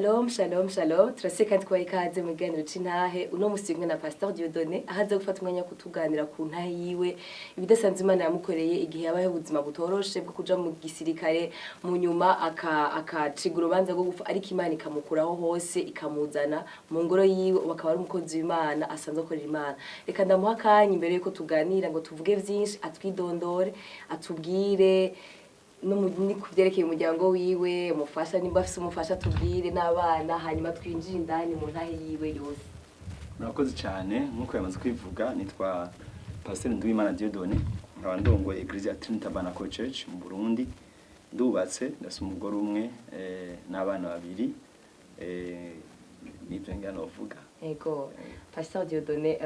Shalom, shalom, shalom. Turasiye kandi kubaha ikaze mu kiganiro c'intahe. Uno musi kumwe na Pastor Dieudonné, aho aza gufata umwanya wo kutuganira ku ntahe yiwe, ibidasanzwe Imana yamukoreye igihe yabayeho ubuzima butoroshe bwo kuja mu gisirikare, mu nyuma akaciga urubanza rwo gupfa, ariko Imana ikamukuraho hose, ikamuzana mu ngoro yiwe, ubu akaba ari umukozi w'Imana asanzwe akorera Imana. Reka ndamuha akanya imbere yuko tuganira ngo tuvuge vyinshi, atwidondore, atubwire no ni ku vyerekeye umuryango wiwe, umufasha nimba afise umufasha, tubwire n'abana, hanyuma twinjire indani mu ntahe yiwe yose. Murakoze cyane. Nk'uko yamaze kwivuga, nitwa Pasteur Nduwimana Dieudonné, nkaba ndongoye Eglise ya Trinity Tabernacle Church mu Burundi. Ndubatse, ndafise umugore umwe n'abana babiri. Nivyo ngira novuga. Ego, Pasteur Dieudonné,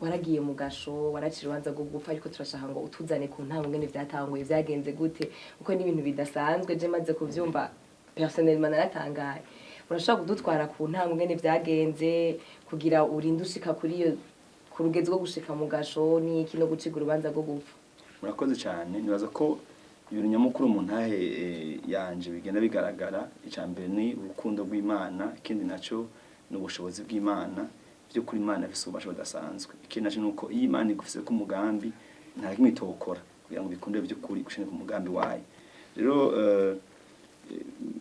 waragiye mu gasho, waracira urubanza rwo gupfa, ariko turashaka ngo utuzane ku ntango ngene vyatanguye, vyagenze gute, kuko ni ibintu bidasanzwe. Je maze kuvyumva personnellement naratangaye. Urashobora kudutwara ku ntango ngene vyagenze kugira urinde ushika kuri iyo ku rugezo rwo gushika mu gasho n'iki no guciga urubanza rwo gupfa? Murakoze cyane. Nibaza ko ibintu nyamukuru mu ntahe yanje bigenda bigaragara. Icya mbere ni urukundo rw'Imana, ikindi naco ni ubushobozi bw'Imana. By'ukuri Imana ifise ububasha budasanzwe. Ikindi naco ni uko iyo Imana igufise ko umugambi, nta kimwe itokora kugira ngo bikunde by'ukuri gushika ku mugambi wayo. Rero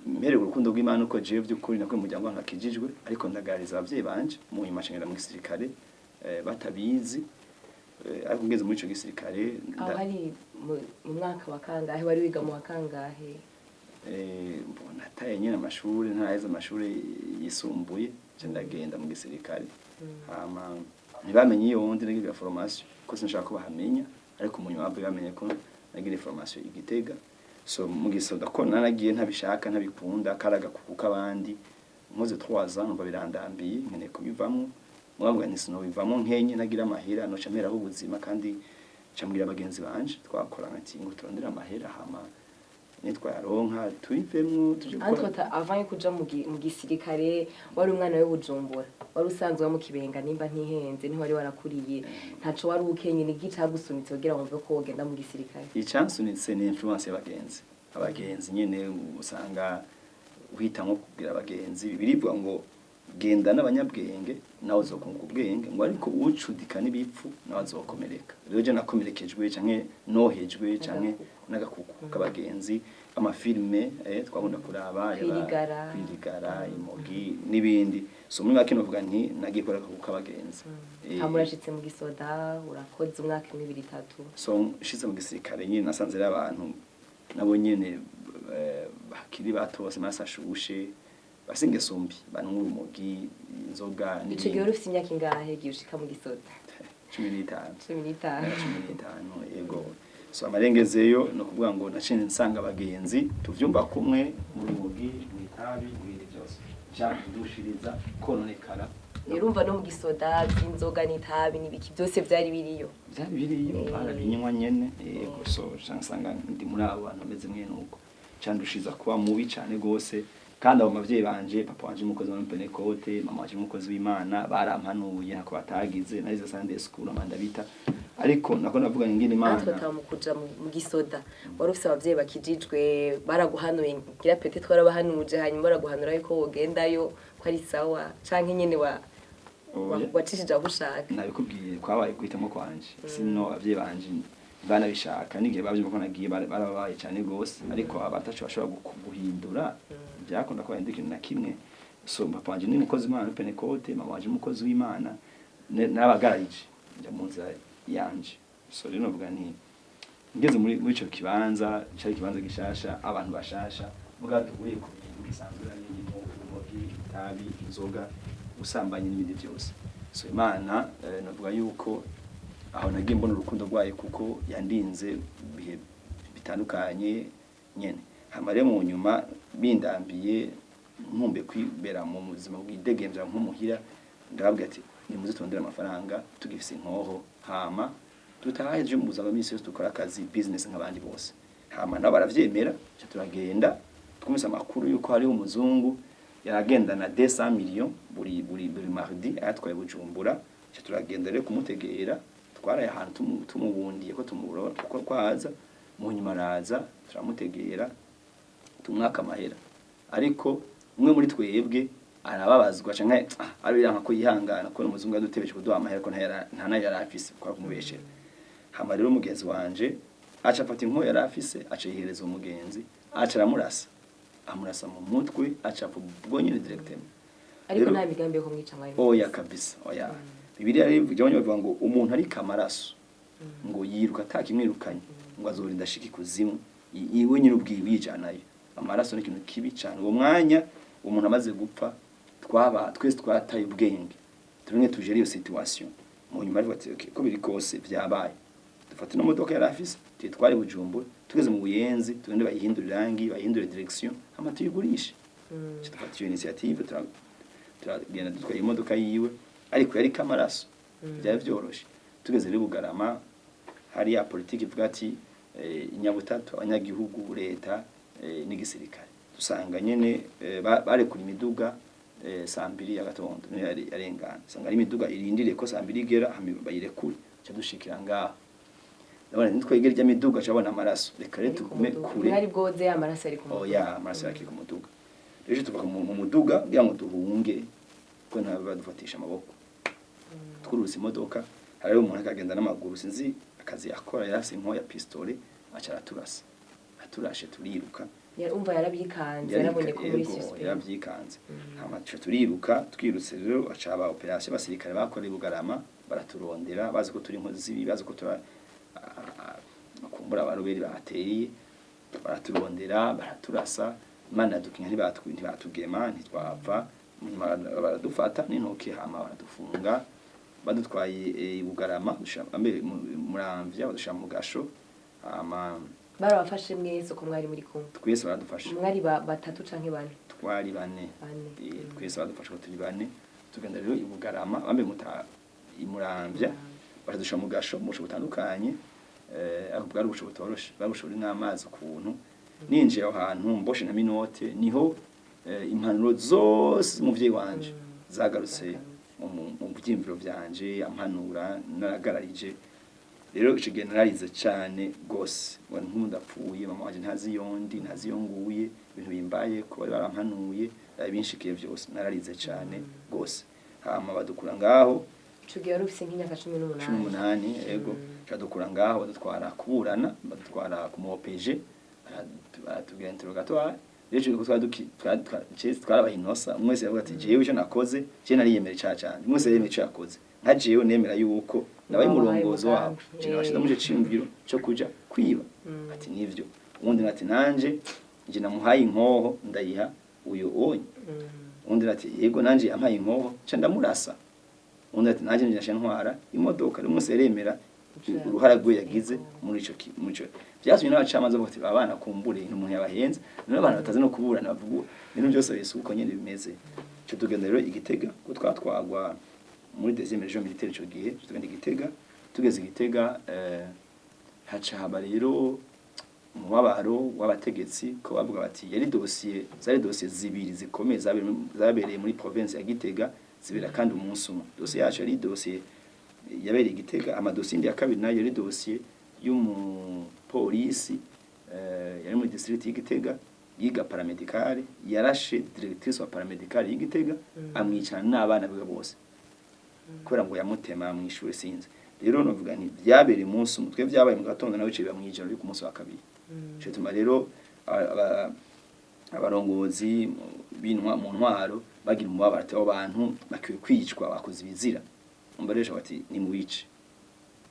mpereye urukundo rw'Imana, uko jewe by'ukuri nakuye mu muryango wanjye akijijwe, ariko ndagarariza abavyeyi banje, mu nyuma nshengera mu gisirikare batabizi. Ariko ngeze muri ico gisirikare Aho hari mu mwaka wa kangahe? Wari wiga mu wa kangahe? Mbona nataye nyene amashuri, ntaraheza amashuri yisumbuye, nca ndagenda mu gisirikare. Hama ntibamenye iyo ndi nagiye formation, ko sinshaka ko bahamenya, ariko mu nyuma bavuye bamenye ko nagiye formation i Gitega. So mu gisoda ko naragiye ntabishaka, ntabikunda, karaga kuko abandi nkoze 3 ans numva birandambiye, nkeneye kubivamwo. Mwavuga nti sinobivamwo nkenye ntagira amahera, noca mperaho ubuzima. Kandi nca mbwira bagenzi banje twakorana ati ngo turondere amahera, hama nitwayaronka tubivemwo, tuje Entre temps, avant yo kuja mu gisirikare, wari umwana w'i Bujumbura, wari usanzwe wa mu Kibenga nimba ntihenze, niho wari warakuriye, ntaco wari ukenye. Ni cagusunitse kugira ngo wumve ko wogenda mu gisirikare? Icyansunitse ni influence y'abagenzi. Abagenzi nyene usanga uhitamwo kugira abagenzi. Birivuga ngo genda n'abanyabwenge nawe uzokunguka ubwenge, ngo ariko ucudika n'ibipfu nawe azokomereka. Rero je nakomerekejwe canke nohejwe canke n'agakuku k'abagenzi, amafilme twakunda kuraba. Kwirigara. Kwirigara, imogi n'ibindi. So muri make novuga nti nagiye kora agakuku k'abagenzi. Hama urashitse mu gisoda, urakoze umwaka umwe, ibiri, itatu. So nshitse mu gisirikare nyine nasanze rero abantu nabo nyene bakiri bato bose amaraso ashushe, bafise ingeso mbi, banywa urumogi, inzoga. Ico gihe wari ufise imyaka ingahe igihe ushika mu gisoda? 15. 15. 15, yego. So amarengezeyo ni ukuvuga ngo naciye nsanga abagenzi tuvyumva kumwe mu rumogi, mu itabi, mu bindi byose, ndushiriza kononekara. Urumva no mu gisoda vy'inzoga n'itabi n'ibiki byose vyari biriyo? Byari biriyo. Barabinywa nyene, yego. So nsanga ndi muri abo bantu bameze mwene uko, candushiza kuba mubi cane gose. Kandi abo bavyeyi banje, papa wanje umukozi wa Pentecote, mama wanje umukozi w'Imana, barampanuye ntako batagize. Narize Sunday school, amanda bita, ariko nako navuga ingene Imana Natwe mu kuja mu gisoda wari ufise abavyeyi bakijijwe, baraguhanuye ngira, peut-être warabahanuje, hanyuma baraguhanura yuko wogendayo ko ari sawa, canke nyene Oya. wacishije aho ushaka? Nabikubwiye, kwabaye guhitamo kwanje. Sino abavyeyi banje banabishaka n'igihe bavyumva ko nagiye barababaye cane gose, ariko abataco bashobora guhindura, byakunda ko bahindura ikintu na kimwe. So papa wanje ni umukozi w'Imana muri Pentecote, mama wanje umukozi w'Imana, n'abagararije njya mu nzira yanje. So rero novuga nti ngeze muri ico kibanza, cari ikibanza gishasha, abantu bashasha, muga duhuriye ku bintu bisanzwe birimo urumogi, itabi, inzoga, ubusambanyi n'ibindi byose. So Imana navuga yuko aho nagiye mbona urukundo rwayo, kuko yandinze ibihe bitandukanye nyene. Hama rero mu nyuma bindambiye, nkumbe kwibera mu buzima bwidegemvya nk'umuhira, ndababwira ati nimuze turondere amafaranga tugifise inkoho, hama dutahe ejo mu buzima bwa misi yose, dukora akazi, business nk'abandi bose. Hama nabo baravyemera, ca turagenda. Twumvise amakuru yuko hariho umuzungu yaragendana 200 millions buri mardi ayatwaye Bujumbura. Ca turagenda rero kumutegera. Twaraye ahantu tumubundiye ko tumurora ko kwaza. Mu nyuma araza, turamutegera, tumwaka amahera, ariko Umwe muri twebwe arababazwa canke abiranka ko yihangana, ko umuzungu yadutebeje kuduha amahera, ko nta nayo yari afise kwa kumubeshera. Hama rero umugenzi wanje aca afata inkoyo yari afise, aca yihereza umugenzi, aca aramurasa, amurasa mu mutwe, aca apfa ubwo nyene directement. Ariko Rero- nta migambi yo kumwica mwari Oya. mufise? Kabisa, oya. Bibiliya rero ivuga, bavuga ngo umuntu ariko amaraso ngo yiruka atakimwirukanye, ngo azorinda ashika ikuzimu iwe nyine ubwiwe yijanayo. Amaraso ni ikintu kibi cyane. Uwo mwanya umuntu amaze gupfa, twaba twese twarataye ubwenge, tumwe tuje iyo situation. Mu nyuma ariko ati: "Okay, ko biri kose vyabaye, dufate ino modoka yari afise, tuyitware Bujumbura, tugeze mu Buyenzi tugende bayihindure irangi, bayihindure direction, hama tuyigurishe." Dufata iyo initiative, turagenda dutwaye imodoka yiwe, ariko yariko amaraso, byari vyoroshe. Tugeze rero Bugarama, hari ya politiki ivuga ati inyabutatu, abanyagihugu, leta n'igisirikare. Dusanga nyene barekura imiduga 2:00 ya gatondo, niyo yari yarengana, usanga ari imiduga irindiriye ko 2:00 igera, hama bayirekure. Ca dushikira ngaho, ndabona nitwegera irya miduga, cabona amaraso, reka rero Ari ku tugume muduga. kure. Mwari bwoze, amaraso ari ku muduga? Oya, amaraso yakiri ku muduga. Rero tuva mu muduga kugira ngo duhunge, ko nta badufatisha amaboko. Twurutse imodoka, hariho umuntu akagenda n'amaguru, sinzi akazi yakora, yari afise inkoho ya pistolet, aca araturasa. Aturashe turiruka. Umva, yarabyikanze, yarabonye ko muri Yego, suspect. Yarabyikanze, hama tuca turiruka. Twirutse rero, aca aba opération, abasirikare bakoreye Bugarama baraturondera, bazi ko turi inkozi z'ibibi, bazi ko tura kumbura abaroberi bateye, baraturondera, baraturasa. Imana yadukinga, ntibatugema, ntitwapfa. Nyuma baradufata n'intoki, hama baradufunga, badutwaye i Bugarama, ambe Muramvya, badushira mu gasho, hama Barabafashe mwese uko mwari muri kumwe? Twese baradufashe. Mwari batatu canke bane? Twari bane. Bane. Twese badufashe ko turi bane. Tugenda rero i Bugarama, bambe muta i Muramvya, baradusha mu gasho, mu busho butandukanye, ariko bwari ubusho butoroshe, bwari ubusho burimwo amazi ukuntu. Ninjiye aho hantu mboshe na menottes, niho impanuro zose z'umuvyeyi wanje zagarutse mu vyiyumviro vyanje, ampanura naragararije. Rero ico gihe nararize cane gose, ngo nk'ubu ndapfuye, mama wanje ntazi iyo ndi, ntazi iyo nguye, ibintu bimbaye ko bari barampanuye binshikiye vyose. Nararize cane gose. Hama badukura ngaho. Ico gihe wari ufise nk'imyaka cumi Cumi n'umunani? N'umunani, ego. Badukura ngaho, badutwara kuburana, badutwara ku mu OPG, baratubwira interrogatoire. Rero ico gihe twari twarabaye inosa, umwe wese yavuga ati: "Jewe ico nakoze, jewe nariyemera icaha canje." Umwe wese yariyemera ico yakoze. Nka jewe nemera yuko nabaye Wabaye umurongozi wabo, umugambi. je nabashize muri ico ciyumviro co kuja kwiba. Ati: "Nivyo." Uwundi ati: "Nanje nje namuhaye inkoho, ndayiha uyo onye." Uwundi ati: "Yego, nanje yampaye inkoho, nca ndamurasa." Uwundi ati: "Nanje nje ntwara imodoka." Rero umwe yaremera uruhara rwe yagize muri ico. Vyatumye n'abacamanza bavuga ati: "Abana kumbure umuntu yabahenze." None abantu batazi no kuburana bavuga ibintu byose bisuko nyene bimeze. Ico tugenda rero i Gitega, ko twatwagwa muri deuxième région militaire ico gihe. Tugenda i Gitega. Tugeze i Gitega, haca haba rero umubabaro w'abategetsi, ko bavuga bati yari dosiye, zari dosiye zibiri zikomeye zabereye muri province ya Gitega, zibera kandi umunsi umwe. Dosiye yacu yari dosiye yabereye i Gitega, amadosiye indi ya kabiri nayo yari dosiye y'umupolisi yari muri district y'Igitega, yiga paramédical, yarashe directrice wa paramédical y'Igitega, amwicana n'abana biwe bose kubera ngo yamutema mu ishuri, sinzi. Rero novuga nti byabereye umunsi umwe, twe byabaye mu gatondo, nawe biba mw'ijoro ryo ku munsi wa kabiri. Ico gituma rero abarongozi binwa mu ntwaro bagira umubabaro, ati: "Abo bantu bakwiye kwicwa, bakoze ibizira." Umva rero bati: "Nimubice."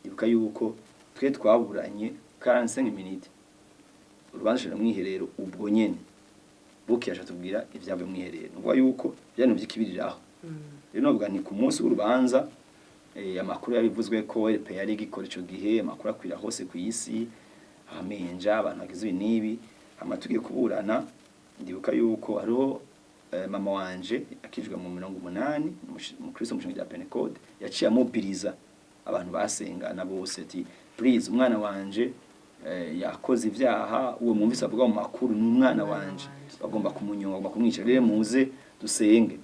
Ibuka yuko twe twaburanye 45 minutes, urubanza rushira mwiherero ubwo nyene, buki yaje tubwira ibyavuye mwiherero, nukuvuga yuko byari vy'ikibiriraho. Rero novuga nti ku munsi w'urubanza, amakuru yabivuzwe ko RP yari igikora ico gihe, amakuru akwira hose ku isi, amenja abantu bagize ibi n'ibi. Hama tugiye kuburana, ndibuka yuko hariho mama wanje akijwe mu 80, mu Kristo, mu rya Pentecote, yaciye amobiliza abantu basengana bose ati: "Please, umwana wanje yakoze ivyaha, uwo mwumvise avuga mu makuru ni umwana wanje, bagomba kumunyonga, bagomba kumwica, rero muze dusenge."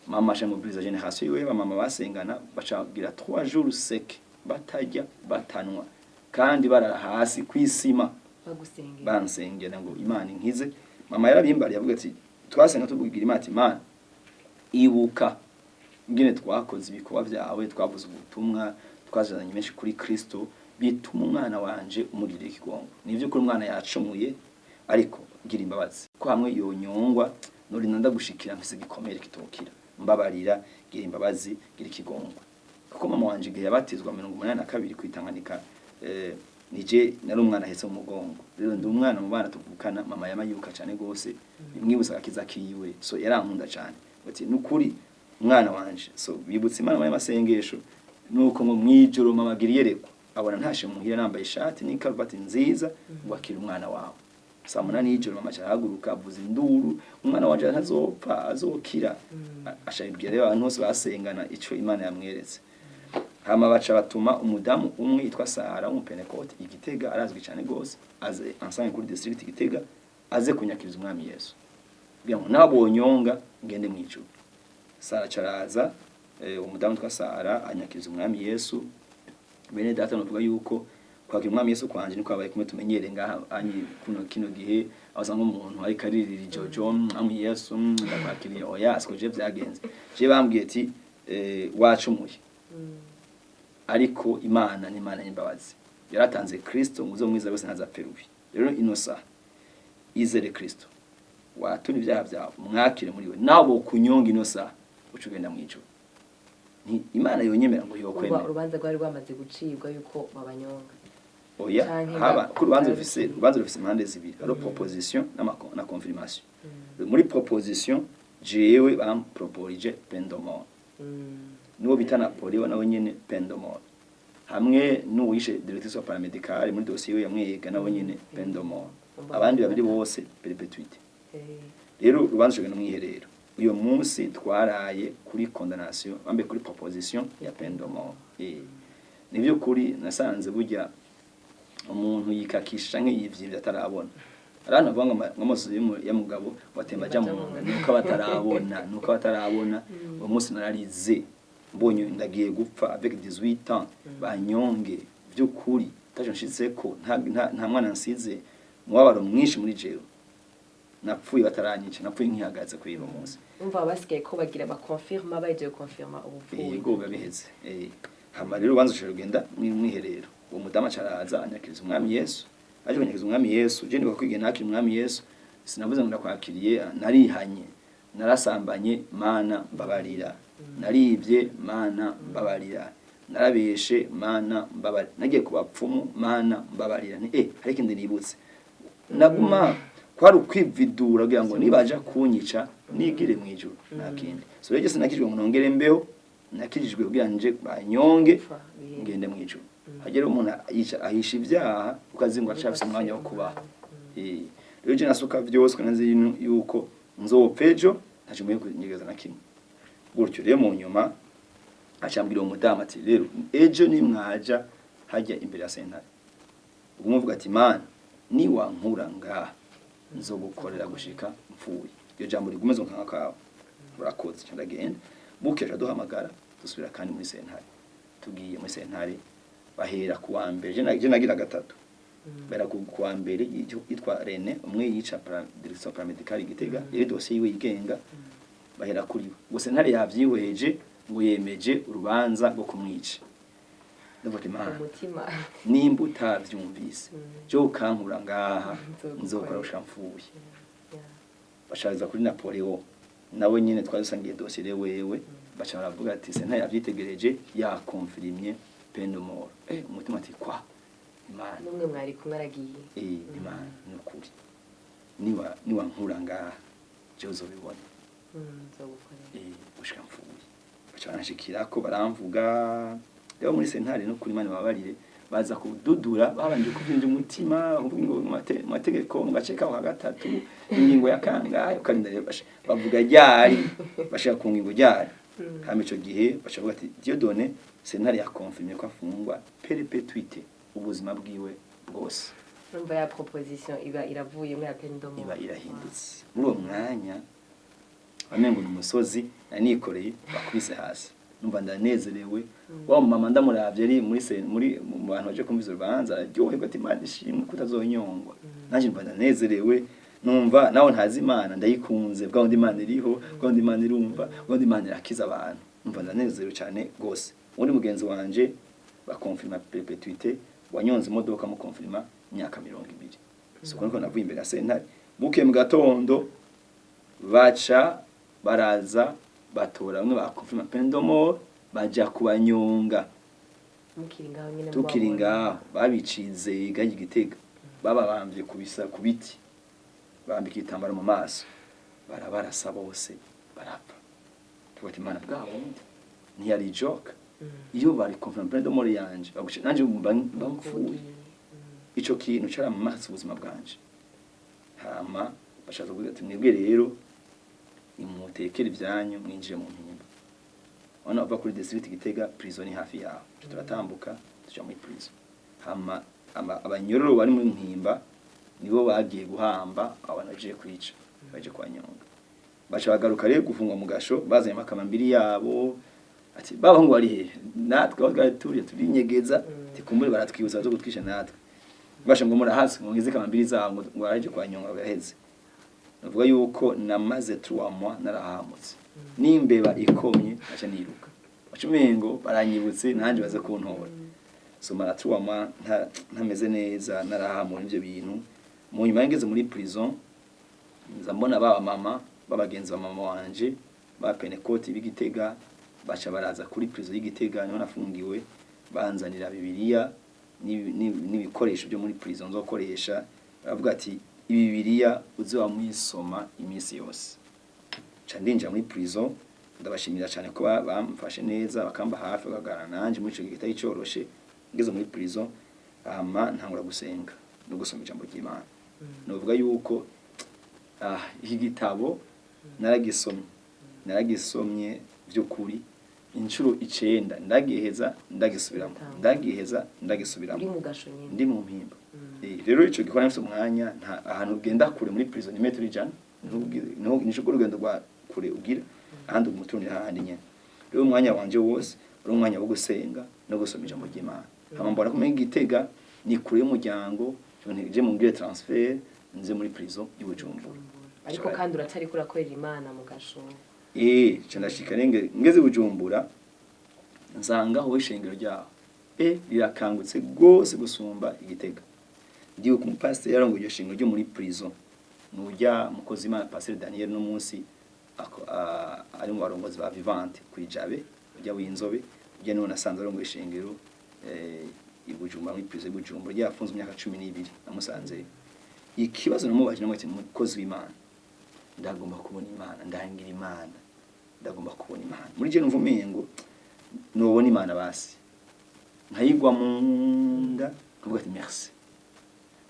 Mama aca mobiliza génération yiwe, bamama basengana, bacagira 3 jours sec batarya, batanwa, kandi barara hasi kwisima. Bagusengera? Bansengera ngo Imana inkize. Mama yarabimbariye, avuga ati Twasenga tubwira Imana ati: "Imana, ibuka ingene twakoze ibikorwa byawe, twavuze ubutumwa, twazanye benshi kuri Kristo, bituma umwana wanje umugirira ikigongo. Nivyo kuri umwana yacumuye, ariko gira imbabazi ko hamwe yonyongwa norinda ndagushikira mfise igikomere kitokira. Mbabarira, gira imbabazi, gira ikigongo." Kuko mama wanje igihe yabatizwa 82 kwitanganika, nije nari umwana ahetse mu mugongo. Rero ndi umwana mu bana tuvukana mama yama yibuka cyane gose, bimwibutsa agakiza kiwe. So yarankunda cyane, ati: "Nukuri umwana wanje." So bibutse Imana mu masengesho. Nuko ngo mwijoro mama agira iyerekwa, abona ntashe muhira nambaye ishati n'ikaruvati nziza, ngo: "Akira umwana wawe." Saa 8 y'ijoro mama ahaguruka, avuza induru: "Umwana wanje ntazopfa, azokira." Ashabibwira rero abantu bose basengana ico Imana yamweretse. Hama baca batuma umudamu umwe yitwa Sara w'umupentekote igitega, arazwi cyane gose, aze ansange kuri district Gitega, aze kunyakiriza Umwami Yesu kugira ngo nabonyonga ngende mu ijuru. Sara caraza, umudamu witwa Sara anyakiriza Umwami Yesu. Bene data, novuga yuko kwakira Umwami Yesu kwanje niko abaye kumwe tumenyere ngaha anyi kuno kino gihe, aho usanga umuntu ariko aririra ijojo: "Mwami Yesu, ndakwakiriye." Oya, siko je vyagenze. Je bambwiye ati: "Wacumuye, ariko Imana ni Imana y'imbabazi, yaratanze Kristo ngo mwiza wese ntazapfe rubi. Rero ino saha izere Kristo, watura ibyaha byawe, mwakire muri we, nawe kunyonga ino saha uca ugenda mu ijuru." Nti Imana yonyemera ngo Urumva, yokwemera. Urubanza rwari rwamaze gucibwa yuko babanyonga? Oya. Canke Haba ko urubanza rufise rukiri. Urubanza rufise impande zibiri: hariho proposition na confirmation. Muri proposition jewe bamproporije peine de mort, nuwo bita Napoleon nawe nyene peine de mort, hamwe n'uwishe directrice wa paramédical muri dossier we yamwega, nawe nyene peine de mort. Umva. Abandi babiri bose perpétuité. Rero urubanza rugenda mwiherero. Uyo munsi twaraye kuri condamnation, bambe kuri proposition ya peine de mort. Nivyo kuri nasanze burya umuntu yikakisha canke yivyivye atarabona. Abantu bavuga ngo amaso ya mugabo watemba aja mu nda, nuko batarabona, nuko batarabona. Uwo munsi nararize mbonye ndagiye gupfa avec 18 ans, banyonge by'ukuri taje nshitseko, nta mwana nsize, umubabaro mwinshi muri jewe. Napfuye bataranyica, napfuye nkihagaze kuri uwo munsi. Umva, basigaye ko bagira bakonfirma, bahejeje konfirma ubupfuye. Yego, biba biheze. Hama rero urubanza rushobora kugenda mw'iherero. Uwo mudamu acaraza anyakiriza Umwami Yesu. Aje kunyakiriza Umwami Yesu, je ndibuka kwiga nakira Umwami Yesu, sinavuze ngo ndakwakiriye, narihanye: "Narasambanye, Mana mbabarira. Naribye, Mana mbabarira. Narabeshe, Mana mbabarira. Nagiye ku bapfumu, Mana mbabarira." Ni hari ikindi nibutse naguma kwari ukwividura kugira ngo nibaja kunyica nigire mu ijuru, nta kindi. So rero sinakijwe ngo nongere mbeho, nakijijwe kugira nje banyonge Pfa, bihe. ngende mu ijuru. Hagera umuntu yica ahisha ibyaha ukazi ngo acafise umwanya wo kubaho. Rero je nasuka vyose ko nazi yuko nzopfa ejo, ntaco mwiye kunyegeza na kimwe gutyo. Rero mu nyuma acambwira uwo mudamu ati: "Rero ejo nimwaja hajya imbere ya sentare, ubwo muvuga ati: 'Mana, niwankura ngaha nzogukorera gushika mpfuye.' Iyo jambo rigumeze mu kanwa kawe." Urakoze. Nca ndagenda. Bukeye duhamagara, dusubira kandi muri sentare. Tugiye muri sentare, bahera ku wa mbere, je nagira gatatu, bahera ku wa mbere yitwa Rene, umwe yica direction paramédicale Gitega, yari dosiye yiwe yigenga. Bahera kuri we ngo sentare yavyihweje, ngo yemeje urubanza rwo kumwica. Ndavuga ati: "Mana, Umutima. nimba utavyumvise, je ukankura ngaha, Nzogukorera. nzokora gushika mpfuye." Bashariza kuri Napoleon, nawe nyene twari dusangiye dosiye wewe. Baca baravuga ati: "Sentare yavyitegereje, yakonfirimye peine de mort." Umutima ati: "Kwa Imana." N'umwe mwari kumwe aragiye. Imana, ni ukuri, niwa nkura ngaha jewe uzobibona. Nzogukorera. Gushika mpfuye. Baca baranshikirako, baramvuga rero muri sentare. No kuri Imana babarire, baza kududura babanje kuvyinja umutima, kuvuga ngo mu mategeko mu gace kaho ka gatatu, ingingo ya kangahe, ukarinda rero bavuga ryari, bashika ku ngingo ryari. Hama ico gihe baca bavuga ati: "Dieudonné, sentare yakonfirmye ko afungwa perpétuité, ubuzima bwiwe bwose." Urumva ya proposition iba iravuye muri ya peine de mort. Iba irahindutse. Muri uwo mwanya wamengo ni umusozi nari nikoreye bakubise hasi. Numva ndanezerewe. Wa mama ndamuravye ari muri muri mu bantu baje kumviza urubanza, araryoherwa ati: "Imana ishimwe ko utazonyongwa." Nanjye numva ndanezerewe. Numva nawe ntazi Imana ndayikunze, bwa wundi Imana iriho, bwa wundi Imana irumva, bwa wundi Imana irakiza abantu. Numva ndanezerewe cyane gose. Undi mugenzi wanje bakonfirma perpétuité, wanyonze imodoka mukonfirma imyaka 20. So niko navuye imbere ya sentare. Buke mu gatondo baca baraza batora bamwe bakonfirma peine de mort, baja kubanyonga. Mukiri ngaho nyine? Tukiri Mubabona. Ngaho babicize igaye Igitega, bababambye kubisa ku biti, bambika igitambaro mu maso, barabarasa bose barapfa. Tuvuga ati: "Imana, bwa wundi ntiyari joke." Iyo bari confirm peine de mort yanje baguce nanje mba mpfuye. Ugiye. Ico kintu caramatse ubuzima bwanje. Hama bashatse kuvuga ati: "Mwebwe rero nimutekere ivyanyu, mwinjire mu Mpimba." Wana bava kuri district Gitega, prison ni hafi yaho. Turatambuka tuja muri prison. Hama abanyororo bari muri Mpimba nibo bagiye guhamba abantu baje kwica, baje kwanyonga. Baca bagaruka rero gufungwa mu gasho, bazanye amakambambiri yabo, ati: "Babahungu bari hehe?" Natwe aho twari turi turinyegeza, tikumbure baratwibuza bazo gutwisha natwe. Basha ngo murahasi ngo ngize kamambiri zabo, ngo baraje kwanyonga bagaheze. Navuga yuko namaze 3 mois narahamutse, n'imbeba ikomye aca niruka, baca umengo baranyibutse nanje baze kuntora. So mara 3 mois ntameze neza, narahamura ivyo bintu. Mu nyuma ngeze muri prison, nza mbona baba mama b'abagenzi ba mama wanje ba Pentecote b'Igitega, baca baraza kuri prison y'Igitega niho nafungiwe, banzanira Bibiliya n'ibikoresho byo muri prison nzokoresha. Baravuga ati: "Ibibiliya uze wamwisoma iminsi yose." Ca ndinjira muri prison, ndabashimira cyane ko bamfashe neza, bakamba hafi, bakaganira nanje muri ico gihe kitari coroshe. Ngeze muri prison, hama ntangura gusenga no gusoma ijambo ry'Imana. Novuga yuko iki gitabo naragisomye, naragisomye by'ukuri inshuro 9, ndagiheza ndagisubiramo, ndagiheza ndagisubiramo. Uri mu gasho nyine? Ndi mu Mpimba. Rero ico gikorwa nafise umwanya, nta ahantu ugenda kure muri prison, ni metero 100, nico urugendo rwa kure ugira ahandi umutunira hahandi nyene. Rero umwanya wanje wose uri umwanya wo gusenga no gusoma ijambo ry'Imana. Hama mbona ko muri Gitega ni kure y'umuryango, je mungire transfert nze muri prison i Bujumbura. Ariko kandi uracariko urakorera Imana mu gasho? Ca ndashika ngeze i Bujumbura, nsanga aho ishengero ryaho rirakangutse gose gusumba Igitega. Ndibuka umupasiteri yarongoye iryo shengero ryo muri prison, nujya mukozi Imana Pasteur Daniel, no munsi ari mu barongozi ba Vivante kwijabe, ujya w'inzobe ujya niwe nasanze arongoye ishengero i Bujumbura, muri prison i Bujumbura ryafunze imyaka 12 namusanze. Ikibazo namubaje, namwe ati: "Mukozi w'Imana, ndagomba kubona Imana, ndangira Imana, ndagomba kubona Imana. Muri je numva umengo nubona Imana basi nkayigwa mu nda, nkavuga ati merci,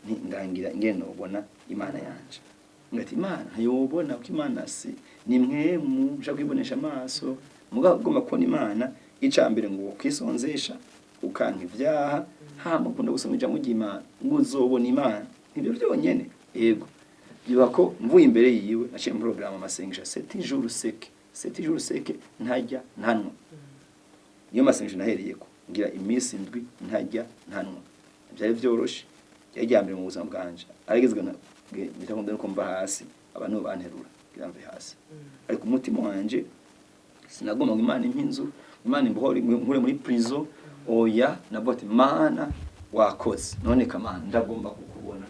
nti ndangira ingene nobona Imana yanje." Ngati Imana ntayobona kuko Imana si ni mwemu nshaka kwibonesha amaso. Mugabo ugomba kubona Imana, ica mbere ngo kwisonzesha, ukanka ivyaha, hama ukunda gusoma ijambo ry'Imana, ngo uzobona Imana. Nibyo byonyene. Yego, biba ko mvuye imbere yiwe, naciye mu programme amasengesho sept jours secs, sept jours secs, ntajya ntanwa. Niyo masengesho nahereyeko, ngira iminsi 7 ntajya ntanwa. Byari vyoroshe, byari rya mbere mu buzima bwanje. Arigezwe bitakunda nuko mva hasi, abantu banterura kugira mve hasi, ariko umutima wanje sinagomba ngo Imana impe inzu, Imana imbohore nkure muri prison, oya. Navuga ati: "Mana, wakoze none kamana, ndagomba kukubona,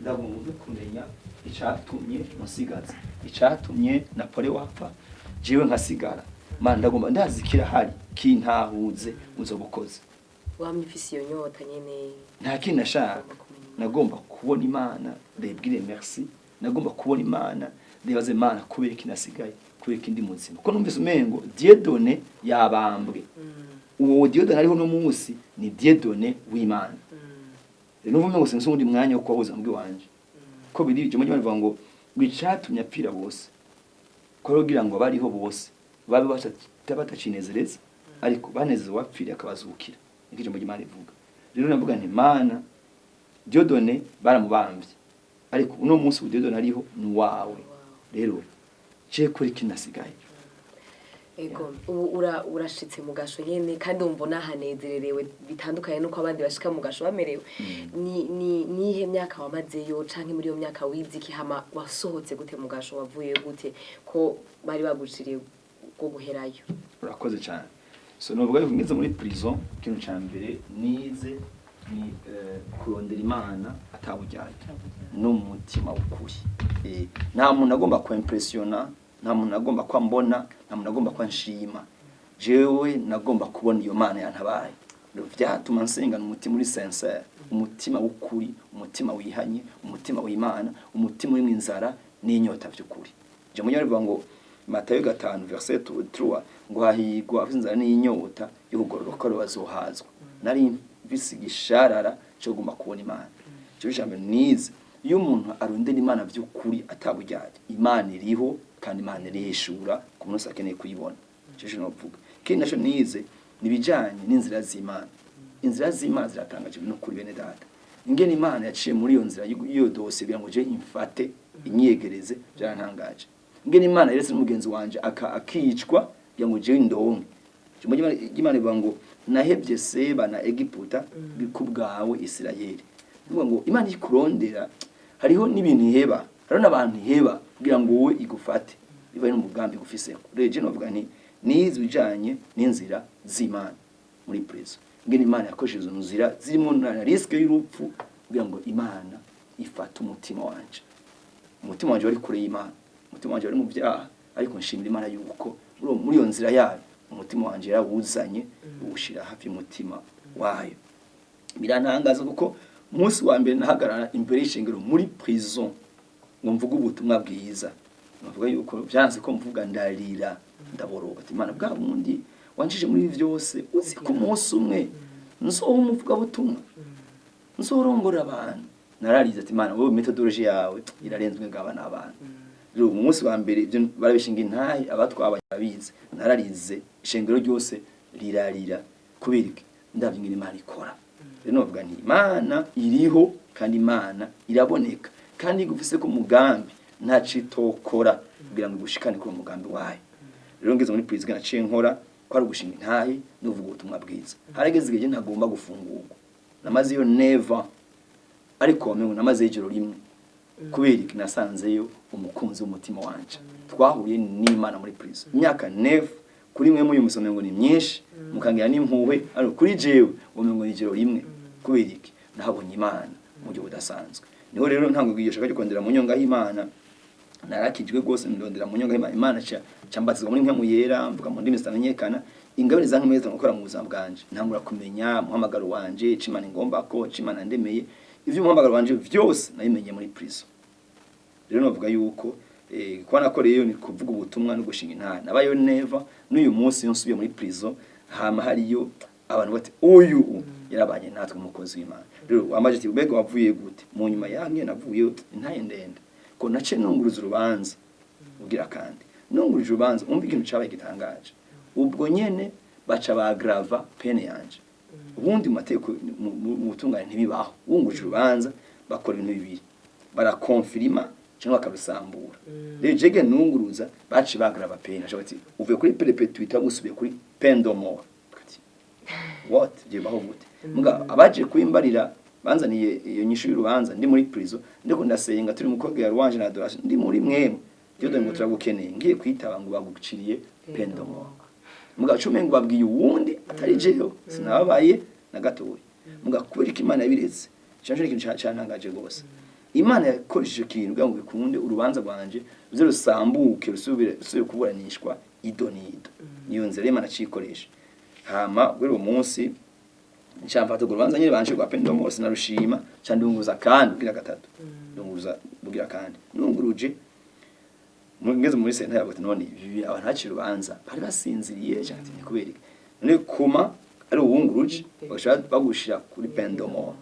ndagomba kumenya icatumye musigaza, icatumye Napole wapfa jewe nkasigara. Mana, ndagomba, ndazi kirahari kintahuze, uzobukoze." Wamye ufise iyo nyota nyene? Nta kindi nashaka. Ugomba kumenya Imana. Nagomba kubona Imana, ndayibwire merci. Nagomba kubona Imana, ndibaze Imana kubera iki nasigaye, kubera iki ndi muzima, kuko numvise umengo Dieudonné yabambwe. Uwo Dieudonné ariho no munsi ni Dieudonné w'Imana. Rero numva umengo sinzi uwundi mwanya wo kubaho ubuzima bw'iwanje, ko biri ijambo ry'Imana rivuga ngo icatumye apfira bose ko ari kugira ngo abariho bose babe batacinezereza, ariko banezeza uwapfiriye akabazukira. Niko ijambo ry'Imana rivuga. Rero navuga nti: "Mana, Dieudonné baramubambye, ariko uno munsi ubu Dieudonné ariho ni uwawe. Rero je kuri kinasigaye." Ego, ubu urashitse mu gasho nyene kandi wumva unahanezererewe bitandukanye n'uko abandi bashika mu gasho bamerewe. Ni nihe myaka wamazeyo, canke muri iyo myaka wize iki? Hama wasohotse gute mu gasho? Wavuye gute ko bari baguciriye bwo guherayo? Urakoze cyane. So novuga yuko ngeze muri prison, ikintu ca mbere nize ni kurondera Imana ataburyarya n'umutima w'ukuri. Nta muntu agomba kwimpressiona, nta muntu agomba kwambona, nta muntu agomba kwanshima. Jewe nagomba kubona iyo Mana yantabaye. Rero vyatuma nsengana umutima uri sincère, umutima w'ukuri, umutima wihanye, umutima w'Imana, umutima urimwo inzara n'inyota vy'ukuri. Je munyari bivuga ngo Matayo 5 verset 3 ngo hahigwa afite inzara n'inyota yo kugororoka, bazohazwa. Nari mfise igisharara cyo guma kubona Imana. Cyo jambo nize, iyo umuntu arondera Imana vy'ukuri ataburyarya, Imana iriho kandi Imana irihishura ku muntu wese akeneye kuyibona. Cyo cyo novuga. Ikindi naco nize nibijanye n'inzira z'Imana. Inzira z'Imana ziratangaje no kuri bene data. Ingene Imana yaciye muri iyo nzira y'iyo dosiye kugira ngo je imfate inyegereze, byarantangaje. Ingene Imana yeretse n'umugenzi wanje akicwa kugira ngo jewe ndonke. Ijambo ry'Imana rivuga ngo nahevye Seba na Egiputa kubwawe Isirayeli. Bivuga ngo Imana ikurondera, hariho n'ibintu iheba, hariho n'abantu iheba kugira ngo wowe igufate bivaye n'umugambi igufiseko. Rero je novuga nti nize ibijanye n'inzira z'Imana muri prison, ingene Imana yakoresheje izo nzira zirimo na risque y'urupfu kugira ngo Imana ifate umutima wanje. Umutima wanje wari kure y'Imana, umutima wanje wari mu byaha, ariko nshimira Imana yuko muri iyo nzira yayo umutima wanje yarawuzanye, uwushira hafi y'umutima wayo. Birantangaza kuko umunsi wa mbere nahagarara imbere y'ishengero muri prison ngo mvuge ubutumwa bwiza, navuga yuko byanze ko mvuga, ndarira, ndaboroga ati: "Imana, bwa bundi wanjije muri ibi byose, uzi ko umunsi umwe nzoba umuvugabutumwa, nzorongora abantu." Nararize ati: "Imana, wowe méthodologie yawe irarenze ngaba n'abantu." Rero mu munsi wa mbere ibyo barabishinga intahe, abatwaba barabizi, nararize, ishengero ryose rirarira. Kubera iki? Ndavye ingene Imana ikora. Rero novuga nti Imana iriho kandi Imana iraboneka, kandi igufise ko umugambi ntaco itokora kugira ngo igushikane kuri uwo mugambi wayo. Rero ngeze muri prison, naciye nkora ko ari ugushinga intahe n'uvuga ubutumwa bwiza. Harageze igihe ntagomba gufungurwa, namazeyo neuf ans, ariko wamengo namazeyo ijoro rimwe. Kubera iki? Nasanzeyo umukunzi w'umutima wanje. Twahuye n'Imana muri prison. Imyaka 9 kuri mwe muri musome ngo ni myinshi, mukangira n'impuhwe, ariko kuri jewe wamengo ni ijoro rimwe. Kubera iki? Nahabonye Imana mu buryo budasanzwe. Niho rero ntango iryo shaka ryo kondera mu nyonga y'Imana. Narakijwe rwose, ndondera mu nyonga y'Imana. Imana ca mbatizwa muri mpwemu yera, mvuga mu ndimi zitamenyekana. Ingabire za mpwemu gukora mu buzima bwanje, ntangura kumenya umuhamagaro wanje, ico Imana ingomba ko, ico Imana ndemeye. Ivyo umuhamagaro wanje vyose nabimenye muri prison. Rero novuga yuko kuba nakoreyeyo ni kuvuga ubutumwa no gushinga intara. Nabayo neuf ans. N'uyu munsi iyo nsubiye muri prison, hama hariyo abantu bati: "Uyu yarabanye natwe, umukozi w'Imana." Rero wambaje ati: "Mbega wavuye gute?" Mu nyuma yange navuye intaye ndende ko nace nunguruza urubanza ugira kandi nunguruje urubanza. Umva ikintu cabaye gitangaje: ubwo nyene baca bagrava peine yanje. Ubundi mu mategeko, mu butungane ntibibaho. Wunguruje urubanza bakora ibintu bibiri: barakonfirima cyangwa bakarusambura. Rero jege nunguruza, baci bagrava peine, acha bati: "Uvuye kuri perpétuité, usubiye kuri peine de mort." Ati: "What? Je baho gute?" Muga abaje kwimbarira banzaniye iyo nyishu y'urubanza ndi muri prison, ndiko ndasenga, turi mu koga ya louange na adoration, ndi muri mwemwe byo ngo turagukeneye. Ngiye kwitaba ngo baguciriye peine de mort. Muga cume ngo babwiye uwundi atari jewe, sinababaye na gatoya. Muga kubera ko Imana yabiretse, cyo ikintu cyantangaje gose. Imana yakoresheje ikintu kugira ngo bikunde urubanza rwanje ruze rusambuke, rusubire kuburanishwa ido n'ido. Niyo nzira Imana cikoresha. Hama guhera uwo munsi ncamfata urwo rubanza nyine banje rwa peine de mort, sinarushima, nca ndunguruza kandi bugira gatatu, ndunguruza bugira kandi. Nunguruje, ngeze muri sentare bavuga ati: "None ibi abantu haciye urubanza bari basinziriye?" Cyane ati: "Ni kubera iki none kuma ari uwunguruje bagashaka bagushira kuri peine de mort?"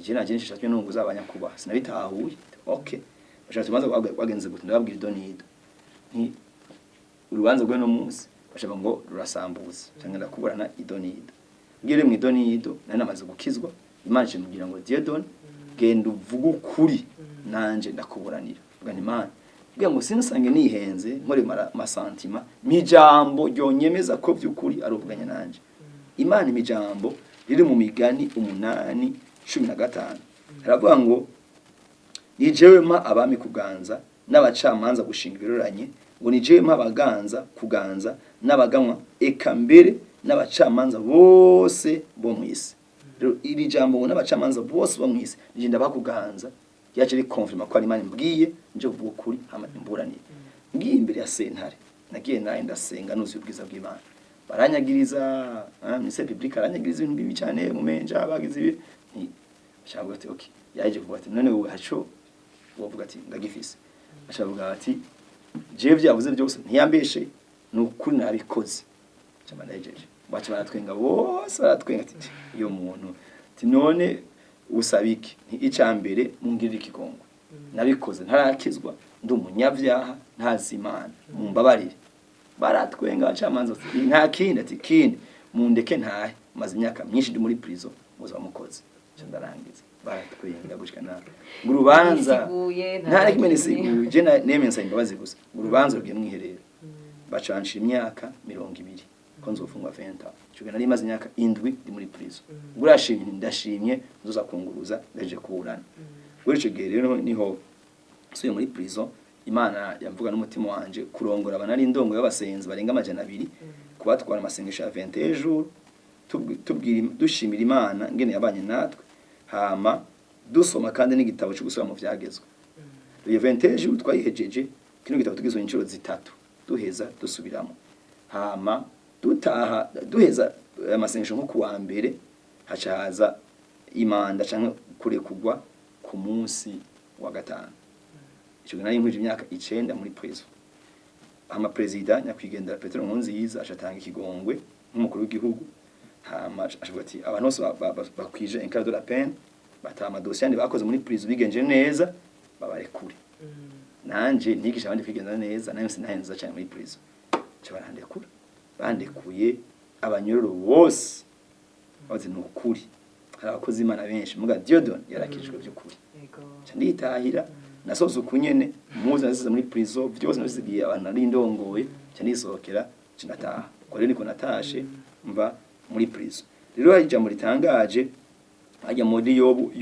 Ije naje nshashatwe nunguza abanyakuba, sinabitahuye. Okay, bashatse urubanza rwagenze gute? Ndababwira ido n'ido nti urubanza rw'uno munsi bashaka ngo rurasambuza cyangwa ndakuburana ido n'ido. Ngire mu ido n'ido, nari namaze gukizwa. Imana ije mubwira ngo: "Dieudonné, genda uvuge ukuri, nanje ndakuburanira." Vuga nti: "Imana Kugira ngo sinsange nihenze nkore masantima mijambo ryonyemeza ko vy'ukuri aruvuganya nanje. Imana imijambo riri mu Migani 8:15, haravuga ngo: "Ni jewe mpa abami kuganza, n'abacamanza gushinga ibiroranye." Ngo: "Ni jewe mpa abaganza kuganza, n'abaganwa, eka mbere n'abacamanza bose bo mw'isi." Rero iri jambo ngo "n'abacamanza bose bo mw'isi nije ndabakuganza" ryaje rikonfirma ko ari Imana imbwiye nje kuvuga ukuri hama imburanire. Ngiye imbere ya sentare, nagiye nawe ndasenga nuzuye ubwiza bw'Imana. Baranyagiriza, ministère public aranyagiriza ibintu bibi cyane, mumenja bagize ibi nti ashaka ati okay, yaje kuvuga ati: "None wowe haco wovuga?" Ati: "Ndagifise." Ashavuga ati: "Jewe vyavuze byose ntiyambeshe, ni ukuri nabikoze." Cyamba ndahejeje, baca baratwenga bose, baratwenga. Ati: "Iyo muntu." Ati: "None usaba iki?" Nti: "Ica mbere mungirire ikigongwe, nabikoze ntarakizwa, ndi umunyabyaha, ntazi Imana, mumbabarire." Baratwenga abacamanza. Ati: "Nta kindi?" Ati: "Kindi, mundeke ntahe, maze imyaka myinshi ndi muri prison, muza mukoze." Nca ndarangiza, baratwenga gushika nawe ngo urubanza Nisiguye, nta nta na kimwe kimwe. Nisiguye je, nemeye nsaba imbabazi gusa. Ngo urubanza rugiye mwiherero, bacancira imyaka 20, ko nzofungwa 20 ans. Ico gihe nari maze imyaka 7 ndi muri prison. Ngo: "Urashimye?" Nti: "Ndashimye, nzoza kunguruza ndaje kuburana." Muri ico gihe rero niho nsubiye muri prison, Imana yavuga n'umutima wanje kurongora abanari indongo y'abasenzi barenga 200, kubatwara amasengesho ya 21 jours, tubwira dushimira Imana ngene yabanye natwe, hama dusoma kandi n'igitabo cyo gusoma mu vyagezwe. Iyo 21 jours twayihejeje, kino gitabo tugizwe inshuro zitatu, duheza dusubiramo, hama dutaha. Duheza amasengesho nko kuwa mbere, haca haza imanda canke kurekugwa ku munsi wa gatanu. Ico gihe nari nkwije imyaka 9 muri prison. Hama perezida nyakwigendera Petero Nkurunziza aca atanga ikigongwe nk'umukuru w'igihugu, hama acavuga ati abantu bose bakwije un quart de la peine, bataha amadosiye yandi bakoze muri prison, bigenje neza, babarekure. Nanje nigisha abandi kwigenza neza, nayo sinahenza cyane muri prison, ca barandekura. Bandekuye, abanyororo bose bazi ni ukuri hari abakozi Imana benshi, muga Dieudonné yarakijwe by'ukuri. Ca nditahira, nasoze uku nyene muzi nasize muri prison byose nabisigiye abantu nari ndongoye, ca ndisohokera, ca ndataha. Ubwo rero niko natashe mva muri prison. Rero hari ijambo ritangaje hajya muri Yobu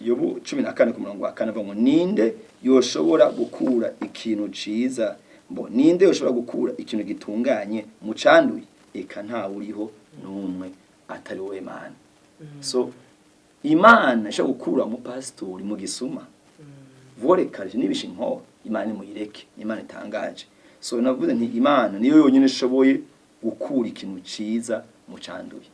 14 ku murongo wa 4, avuga ngo: "Ninde yoshobora gukura ikintu ciza mbo ninde yoshobora gukura ikintu gitunganye mu canduye? Eka ntawe uriho n'umwe atari wowe Mana." So Imana ishobora gukura umupasitori mu gisuma vorekaje nibisha inkoho, Imana imuyireke, Imana itangaje. So navuze nti Imana niyo yonyine ishoboye gukura ikintu ciza mu canduye.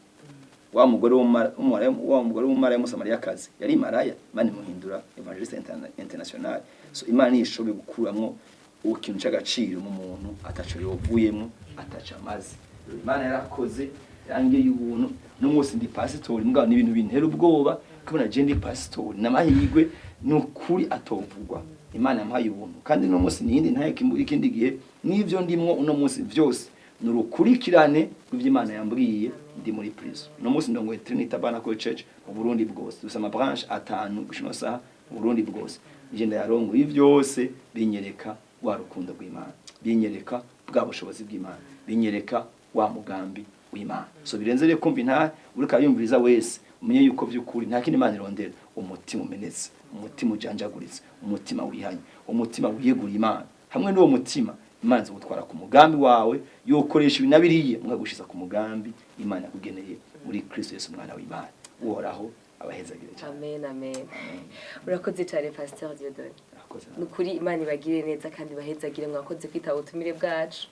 Wa mugore w'umumara w'Umusamariyakazi yari maraya, Imana imuhindura évangéliste international. So Imana niyo ishoboye gukuramwo ikintu c'agaciro mu muntu ataco yovuyemo, ataco amaze. Imana yarakoze, yangiriye ubuntu. N'umunsi ndi pasitori, mugabo ni ibintu bintera ubwoba kubona je ndi pasitori, n'amahirwe ni ukuri atovugwa. Imana yampaye ubuntu, kandi no munsi niyindi ntaye ikindi gihe n'ivyo ndimwo uno munsi vyose ni urukurikirane rw'ivyo Imana yambwiye ndi muri prison. Uno munsi ndongoye Trinity Tabernacle Church mu Burundi bwose, dufise ama branche atanu gushika ino saha mu Burundi bwose, nije ndayarongoye. Vyose binyereka wa rukundo rw'Imana, binyereka bwa bushobozi bw'Imana, binyereka wa mugambi w'Imana. So birenze rero kumva intahe, uriko arayumviriza wese umenye yuko vy'ukuri nta kindi Imana irondera: umutima umenetse, umutima ujanjaguritse, umutima wihanye, umutima wiyeguriye Imana. Hamwe n'uwo mutima, Imana izogutwara ku mugambi wawe, yokoresha ibi na biriya mugagushiza ku mugambi Imana yakugeneye muri Kristo Yesu umwana w'Imana. Uhoraho abahezagire cyane. Amen, amen. Urakoze cyane, Pasteur Dieudonné. Murakoze. Ni ukuri Imana ibagire neza kandi bahezagire. Mwakoze kwitaba ubutumire bwacu.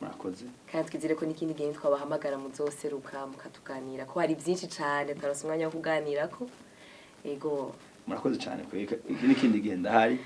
Murakoze. Kandi twizere ko n'ikindi gihe twabahamagara muzoseruka mukatuganira ko hari byinshi cyane twarose umwanya wo kuganirako. Ego. Murakoze cyane. Kweka iki n'ikindi gihe ndahari.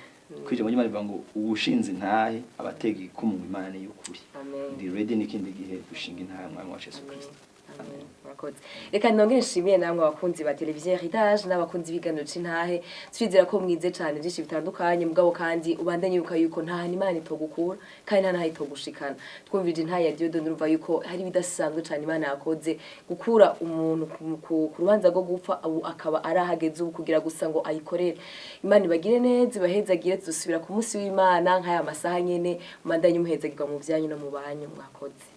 Kwije mu Imana bivuga ngo uwushinze intahe abatega ikumu ngo Imana ni y'ukuri. Amen. Ndi ready n'ikindi gihe gushinga intahe Mwami wacu Yesu Amen. Kristo. Amen. Murakoze. Reka nongere nshimiye namwe abakunzi ba Televiziyo Heritage n'abakunzi b'ibiganiro c'intahe. Turizera ko mwize cane byinshi bitandukanye, mugabo kandi ubandanye yuka yuko nta hantu Imana itogukura kandi nta naho itogushikana. Twumvije intahe ya Dieudonné, urumva yuko hari ibidasanzwe cane Imana yakoze gukura umuntu ku rubanza rwo gupfa, ubu akaba arahageze ubu kugira gusa ngo ayikorere. Imana ibagire neza, ibahezagire. Tuzosubira ku munsi w'Imana nk'aya masaha nyene. Mubandanye muhezagirwa mu vyanyu no mu banyu. Mwakoze.